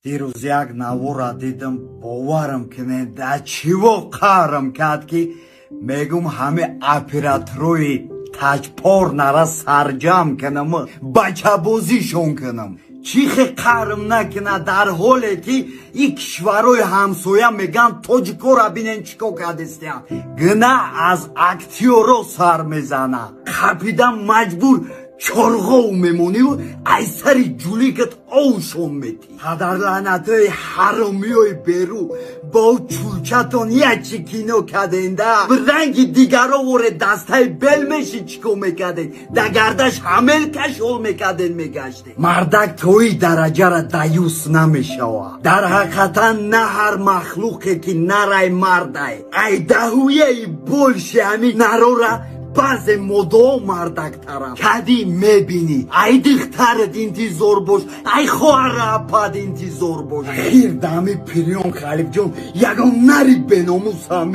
Дирӯз як навора дидам, боварам кунед, да чиво қаҳрам кард, ки мегум, ҳами операторои таҷпорнара сарҷам кунам, бачабозишон кунам. Чӣ хе қаҳрм накунад, дар ҳоле ки и кишварҳои ҳамсоя мегӯянд, тоҷикора бинен, чӣ кор кардистиян. Гуна аз актёро сар мезана, қапида маҷбур чорғов мемониву ай сари ҷуликат овшон метӣ. Падарлаънатои ҳаромиёи беру бо чулчатон ячи кино каденда, ранги дигаро воре дастаи бел меши, чӣ кор мекарден? Да гардаш ҳамел кашол мекарден, мегаштен. Мардак тои дараҷара даюс намешава. Дар ҳақиқатан, на ҳар махлуқе ки нарай мардай, ай даҳуяи больше ҳами нарора баъзе моддао мардактарам. Кадӣ мебинӣ, ай духтарат интизор бош, ай хоҳара апад интизор бош. Хир дами пирён Халифҷон ягон нари беномусам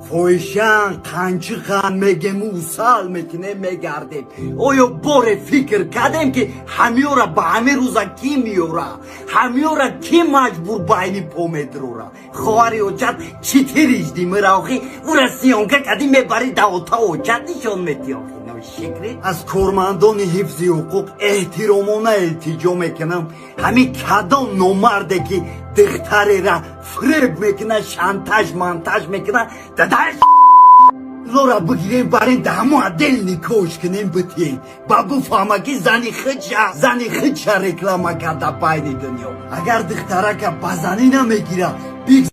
фоҳишан қанчиқан мегему, усал мекунем, мегардем. Оё боре фикр кардем, ки ҳамиёра ба ҳамин рӯза кӣ меёра, ҳамиёра кӣ маҷбур байни по медурора? Хоҳари очат читирижди мира, охи ура съёмка кадӣ, мебари, даота очат нишон метӣ, охи ношикри. Аз кормандони ҳифзи ҳуқуқ эҳтиромона илтиҷо мекунам: ҳамин кадом номарде ки духтарера фиреб мекунад, шантаж мантаж мекунад, дадаш лора бигирем, барем, да ҳамо отдел никош кунем, битием, ба буфаҳма, ки зани худша реклама карда байни дунё. Агар духтарака ба занӣ намегира, биг.